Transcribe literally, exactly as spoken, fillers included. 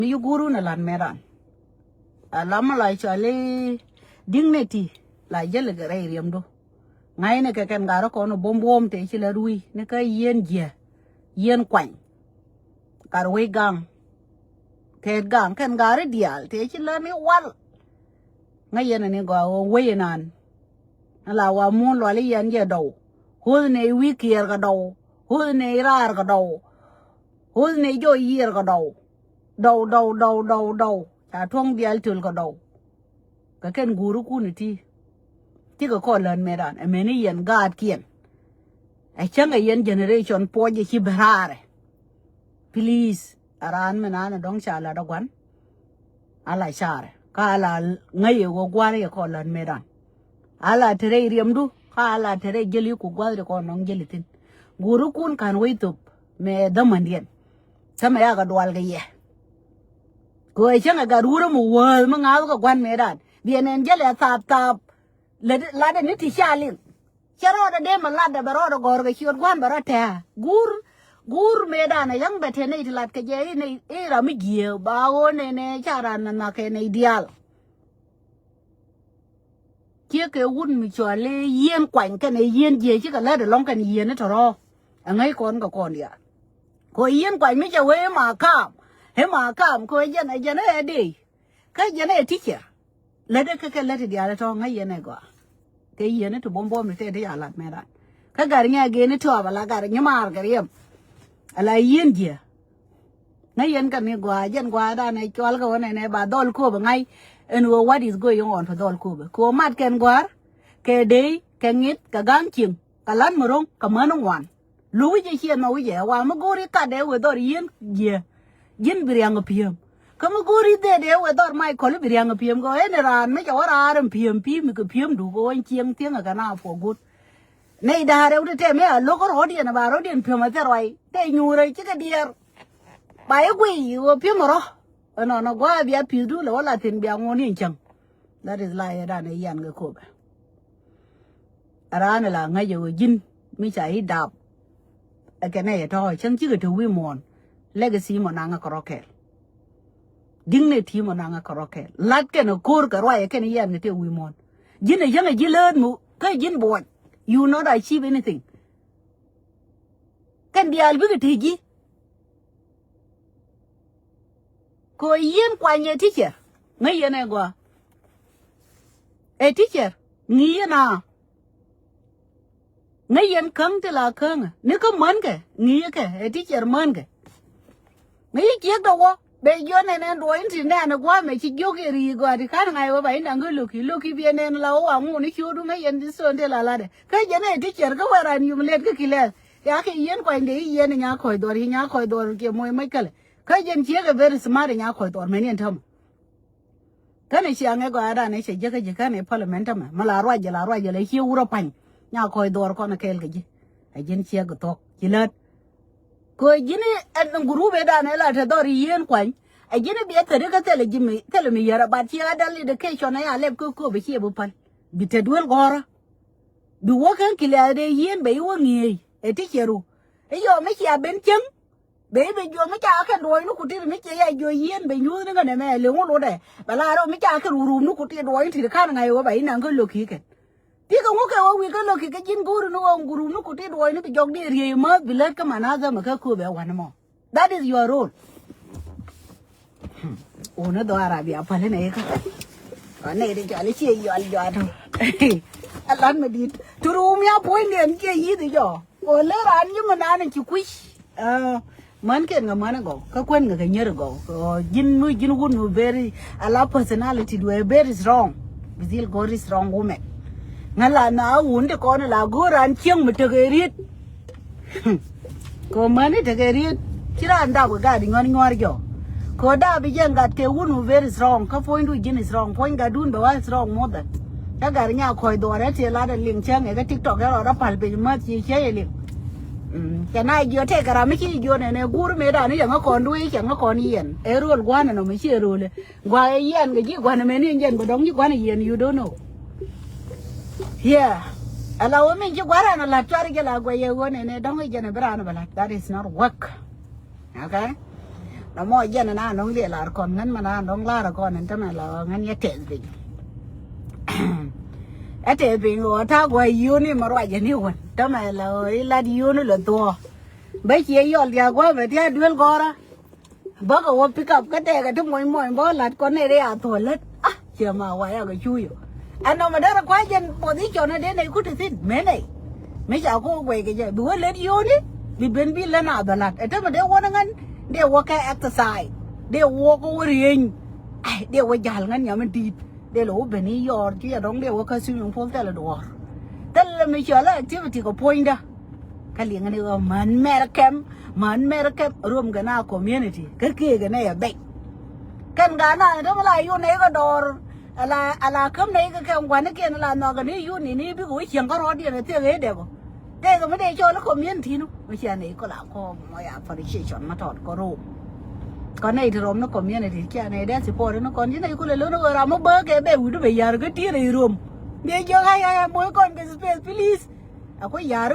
Mi yi guur wun a lat mɛt an. A lam mi la cɔal i̱ dignity la jäl kɛ rɛy riɛmdu. Ŋa̱cni kɛ kɛn gat rɔ kɔn buɔ̱m buɔ̱m tëë ci lät wi̱i̱ ni kä yieen jiɛ, yieen kuany. Gat wec gaŋ. Kɛɛt gaŋ kɛn gat ri diaal tëë ci lät ni wal. Ŋäc yɛn ani gɔaa ɣöö wec inan. Ala wa muun lual i̱ yɛn jɛ dɔw. Ɣöth ni wi̱i̱ kiɛɛr kɛ dɔw. Ɣöth ni raar kɛ dɔw. Ɣöth ni jɔy yiɛɛr kɛ dɔw. Dɔw, dɔw, dɔw, dɔw, dɔw. Ca tuɔ̱ŋ diaal töl kɛ dɔw. Kɛ kɛn guurikun iti. Cikɛ kɔn lät mɛt an. Ɛ mɛni yɛn gaatkiɛn. Ɛ cäŋ ɛ yɛn generation puɔc ɛ ci ben raarɛ. Please. A raan mi naan ɛ dɔ̱ŋ ca lat ɛ gua̱n. Ala carɛ. Ka ala ŋäc ɛ ɣöö gua̱n yɛ kɔn lät mɛt an. Ala te rɛy riɛmdu. Ka ala te rɛy jäli ku gua̱th ti kɔn nɔŋ jäli thi̱n. Guurikun ka̱n wec thop. Mɛ dhämandiɛn. Kä mɛ yakɛ dual kɛ yɛ. Kɛ ɣöö cäŋ ɛ gat wurä mi wäth mi ŋa̱th kɛ gua̱n mëëdan. Biɛ nɛn jälɛ thap thap. Lat, latdɛ ni ti ca liŋ. Cɛ rɔɔdɛ dee mi latdɛ bɛ rɔɔdɛ gɔ̱r kɛ ciöt gua̱n bɛ rɔ tɛ̱̈ɛ̱̈. Guur, guur mëëdan ɛ yäŋ bɛ te nɛy ti lat kɛ jɛ i̱ nɛy i̱ ram mi jiääk ba ɣöö nɛnɛ ca ran nɛ nhɔakɛ nɛy diaal. Ciek kɛ wut mi cɔal i̱ yieen kuany kɛnɛ yieen jiɛ cikɛ lät ɛlɔ̱ŋ kɛn yieen i̱ tɔ̱rɔ̱. Ɛ ŋäc kɔn kɛ kɔn diaal. Kɛ yieen kuany mi cɛ wee i̱ ma kaam. I̱ ma kaam kɛ jɛn ɛ jɛn ɛ dee. Kä jɛn ɛ teacher. Lät ɛ kä kɛ lät i̱ diaal ɛ tɔ̱ ŋäc yɛn ɛ gɔaa. Kɛ yieen i̱ ti buɔ̱m buɔ̱m ni tëë ti ca lat mɛt ran. Kä gat nyɛ gɛn i̱ tɔ̱ bɛ la gat nyimaar kɛ riɛm. Ala yieen jiɛ. Ŋäc yɛn kɛ ni gɔaa jɛn gɔaa dan ɛ cɔal kɛ wä nɛnɛ ba dhɔl kööbä ŋa̱c. Ɛn ɣöö what is going on fi dhɔl kööbä kɛ ɣöö mat kɛn gɔ̱a̱r. Kɛ dee kɛ ŋi̱th kɛ ga̱ŋ cieŋ kɛ la̱t mi ro̱ŋ kɛ män ŋuan. Lo̱k wi̱cɛ ciɛ nhɔk wi̱cɛ wa mi go̱o̱ri kat dee wee dhɔr yieen jiɛ. Ji̱n bi riaŋ kɛ pi̱em kä mi go̱o̱ri dhee dee wee dhɔr mac kɔl i̱ bi riaŋ kɛ pi̱em kɛ ɣöö ɛn raan mi cɛ wä raar ɛn pi̱em pi̱i̱ mi kɛ pi̱emdu kɛ ɣöö ɛn cieŋ thieŋ kɛ kɛn a puɔ go̱t. Nɛy da̱a̱r rɛw ti tɛm i̱ a lo̱k kä rɔ̱diɛn a ba rɔ̱diɛn pi̱em a thil ruac tɛ nyuurä cikɛ diɛɛr. Ba i̱ guiy i̱ ɣöö pi̱em rɔ̱. Ɛnɔnɔ gua̱a̱ bia pi̱thdu lɛ wä la thi̱n bia ŋuɔ̱n in cäŋ. That is lie dan i̱ yan kɛ köpɛ. Raan la ŋäc ɛ ɣöö ji̱n mi ca i̱ dap. Ɛ kɛn ɛ yɛ tɔ̱ cäŋ cikɛ te wi̱i̱ muɔ̱ɔ̱n. Legacy mɔ naŋ ɛ kɛ rɔ̱ kɛɛl. Dignity mɔ naŋ ɛ kɛ rɔ̱ kɛɛl. Lat kɛn ɛ ko̱r kɛ ruac ɛ kɛn i̱ yan kɛ te wi̱i̱ muɔ̱ɔ̱n. Ji̱n ɛ yäŋ ɛ ji̱ läät mu kä ji̱n buɔc. You not achieve anything. Kɛn diaal bikɛ te ji̱. Kɛ ɣöö yieen kuany ɛ teacher. Ŋäc yɛn ɛ gɔaa. Ɛ teacher ŋi̱i̱c yɛn a. Ŋäc yɛn käŋ ti la käŋä ni kä mänkɛ ŋi̱i̱c kɛ ɛ teacher mänkɛ. Ŋäc yɛ ciek dɔ wä bɛ jiɔn ɛn ɛn duɔ̱ɔ̱c in ti nɛɛn ɛ gua̱a̱mɛ ci jiök yɛ ri̱i̱ gɔaa ti ka̱n ŋa̱c wä ba in da̱ŋ kä lo̱ki lo̱ki biɛ nɛn la wä wa ŋuun i̱ ciötdu ŋäc yɛn ti thon ti la latdɛ kä jɛn ɛ teacher kä wɛr an yum lɛt kä ki̱ lɛth. Ya kɛ yieen kuany de i̱ yieen nya kɔc dhɔr i̱ nya kɔc dhɔr kiɛ moc moc kälɛ. Kä jɛn ciek ɛ very smart nya kɔc dhɔr mɛn yɛn täämɛ. Känɛ ciaŋ ɛ gɔaa dan ɛ cɛ jiäkä ji̱ känɛ parliament täämɛ mi la ruac jɛ la ruac jɛ la ciek wurä pa̱ny. Nya kɔc dhɔr kɔn ɛ kɛɛl kɛ ji̱. Ɛ ji̱n ciek kɛ thuɔ̱k ci lät. Kɛ ji̱n ɛn gurup ɛ dan ɛ la te dhɔr i̱ yieen kuany. Ɛ ji̱n i̱ biɛ thäri kä thilɛ ji̱ mi thilɛ mi yärä bat ci adult education ɛ ya lɛp kä kööp ɛ ciɛ bi päl. Bi te duel gɔ̱rä. Bi wä kɛn ki̱liath dee yieen bɛ i̱ wä ŋi̱eec ɛ ti cɛ ru. I̱ yɔ mi cia ben cieŋ. Bɛ i̱ bɛ jiɔ mi ca kɛn duɔ̱ɔ̱cni ku tit mi cia ya jiɔ yieen bɛ nyuuthni kä nɛmɛ liŋ wä lotdɛ bɛ la rɛw mi ca kɛn wä ruupni ku tit duɔ̱ɔ̱cni tit ka̱n ŋa̱c wä bɛ i̱ naŋ kä lo̱k ki̱ kɛn. Ti kɛ ŋu kɛ wä wi̱i̱ kä lo̱k ki̱ kä ji̱n go̱o̱ri ni wä ruupni ku tit duɔ̱ɔ̱cni bi jɔk dee riey mäth bi lät kä man a dhämɛ kä kööbɛ wanɛ mɔ. That is your role. Wun ni dhɔaar a bia päl inɛ ikä. Kɔn nɛy ti cɔal i̱ ciɛ yɔal jɔat. Alat mi di̱t. Ti ruum ya puɔ̱nydiɛn ciɛ yi̱th i̱ jɔ. Kɔ lɛ raan ji̱ mi naan in ci kui̱c. Män kɛn ŋa män gɔw kä kuän ŋa kɛ nyier gɔw. Ji̱n mi ji̱n wun mi very a la personality duɛ very strong. Bi dhil gɔri strong woman. Ŋa la na wun ti kɔn la go̱o̱r raan cieŋ mi tekɛ riet. Kɛ mäni tekɛ riet ci raan dap kɛ gat inyuan nyuar jɔ. Kɛ dap ijiɛn gat kɛ wun mi very strong kä puɔ̱nydu ji̱n strong puɔ̱ny gatdun bɛ wa strong more than. Cä gat inya kɔc dhuɔrɛ ti lat ɛ liŋ cäŋ ɛ kä TikTok ɛ rɔɔdä pal piny mäth ci cä yɛ liŋ. Cɛ na jiɔ tɛk kɛ ram mi ci jiɔ nɛnɛ guur mëë dan i̱ cɛ ŋä kɔn duee cɛ ŋä kɔn yɛn ɛ rööl gua̱n ɛnɔ mi ci ɛ rööl ɛ. Gua̱a̱k ɛ yiɛn kɛ ji̱ gua̱n ɛmɛni ɛn jɛn bɛ dɔ̱ŋ ji̱ gua̱n ɛ yiɛn you don't know. Yeah. Ala wä min ji̱ gua̱n ɛn a la̱t cuarɛ jɛ la gua̱c ɛ ɣöö nɛnɛ dɔ̱ŋ ɛ jɛn ɛ bi raan ɛ bɛ la̱t that is not work. Okay. Na mɔ jɛn na nɔŋ liɛ lar kɔn ŋän ma na nɔŋ lar kɔn ɛn tämɛ la ŋän yɛ tɛth piny. Ɛ tɛth piny ɣɔ ta guay yuni ma ruac ɛni wän tämɛ la ɣɔ ilat yuni lɔ thuɔ. Bä ciɛ yɔl diak guɔ bɛ ti a duel gɔra. Bä kɛ wä pick up kä tɛkɛ ti mɔny mɔny bä lat kɔn ni ri a thuɔ lät. Ah, ciɛ ma wa ya kɛ cu yɔ. Ɛn nɔmɔ derɛ kua̱c jɛn position ni dee nɛy ku ti thin mëë nɛy. Mi ca ku guɛy kɛ jɛ bi wä lät yuni bi ben bi lät na bɛ lat ɛ tämɛ dee wä ni ŋän. Dee wä kɛ exercise dee wä kɛ wä rieny. Ai dee wä jal ŋän nyam in di̱i̱t. Dee lɛ wä ben i̱ yɔɔr ci yɛ dɔ̱ŋ dee wä kä swimming pool thilɛ duɔ̱ɔ̱r. Thilɛ mi cɔl activity kɛ puɔ̱nydä. Kä liŋ ni ɣä män mɛr kɛm män mɛr kɛm ruɔm kɛ na community kä kiɛ kɛ nɛ yɛ bɛc. Kɛn ga na ni dɔ̱ŋ la yun nɛ ikä dɔɔr. Ala ala käm nɛ ikä kɛm guani kiɛn ala nhɔk kɛ ni yun ni ni bikɛ wä cieŋ kä rɔɔdiɛn ɛ thiek ëë dɛk ɔ. Tëëkɛ mi dee cɔl i̱ community nu mi cia nɛy kɔl a kɔɔm mɔ ya appreciation ma tɔt kɔ room. Kɔn nɛy ti rɔm ni community cia nɛy dee support ni kɔn ci nɛy kulɛ lon i̱ ɣöö ram mi bäk kɛ bɛ wi̱du bɛ ya̱r kä ti̱i̱r i̱ room. Biɛ jiök ay ay moc kɔn kɛ space please. A kuɛ ya̱r